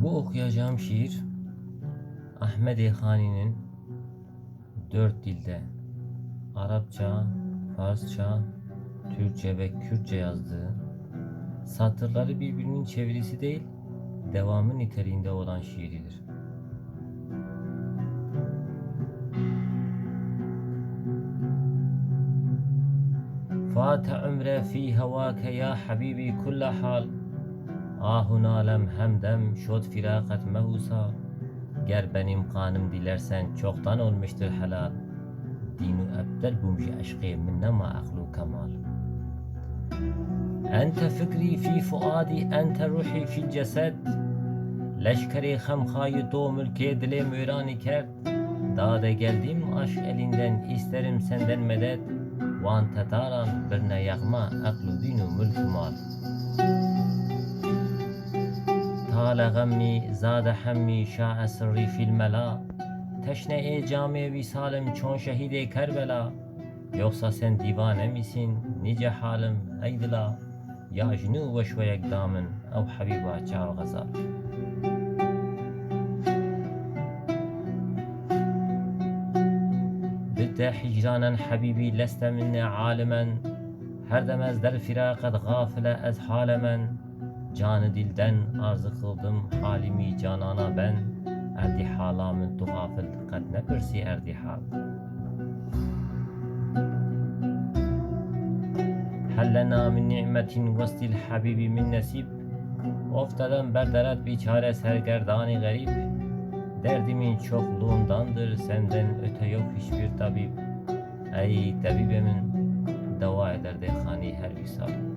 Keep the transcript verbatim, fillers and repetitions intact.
Bu okuyacağım şiir Ahmet Xani'nin dört dilde, Arapça, Farsça, Türkçe ve Kürtçe yazdığı, satırları birbirinin çevirisi değil, devamı niteliğinde olan şiiridir. فات عمري في هواك يا حبيبي كل حال. آه نالم همدم شد فراقت مهوسا. Ger benim kanım dilersen çoktan olmuştur helal. Din û ebtel bûm ji eşqê, min nema eql û kemal. Ente fikrî fî fuadî, ente ruhî fî cesed. Leşkerê xemxayî to milkê dilê mêranî kerd. Dade geldim aşk elinden, isterim senden medet. Wan tetaran birne yexma, eql û din û milk û mal. Tale xemmî, zade hemmî, şae sirrî fîl mela. Teşne ê camê vîsalim çon şehîdê Kerbela. Yoksa sen divane misin, nice halim, ey dila? Ya ji nû weş we yek damin, ew Hebîba çav xezal. Bitte hicranen Hebîbî leste minne alimen. Her dem ez der firaqet gafile ez halemen. Canı dilden arzı kıldım halimi canana ben. Erdi hala min tu gafil qet nepirsî erdi hal. Hellena min ni'metin westil habibi min nesîb. Of dedem berderet biçare sergerdanî xerîb. Derdi min çok lûndandır, senden öte yok hiçbir tabip. Ey tebîbê min, dewayê derdê xanî her wîsal.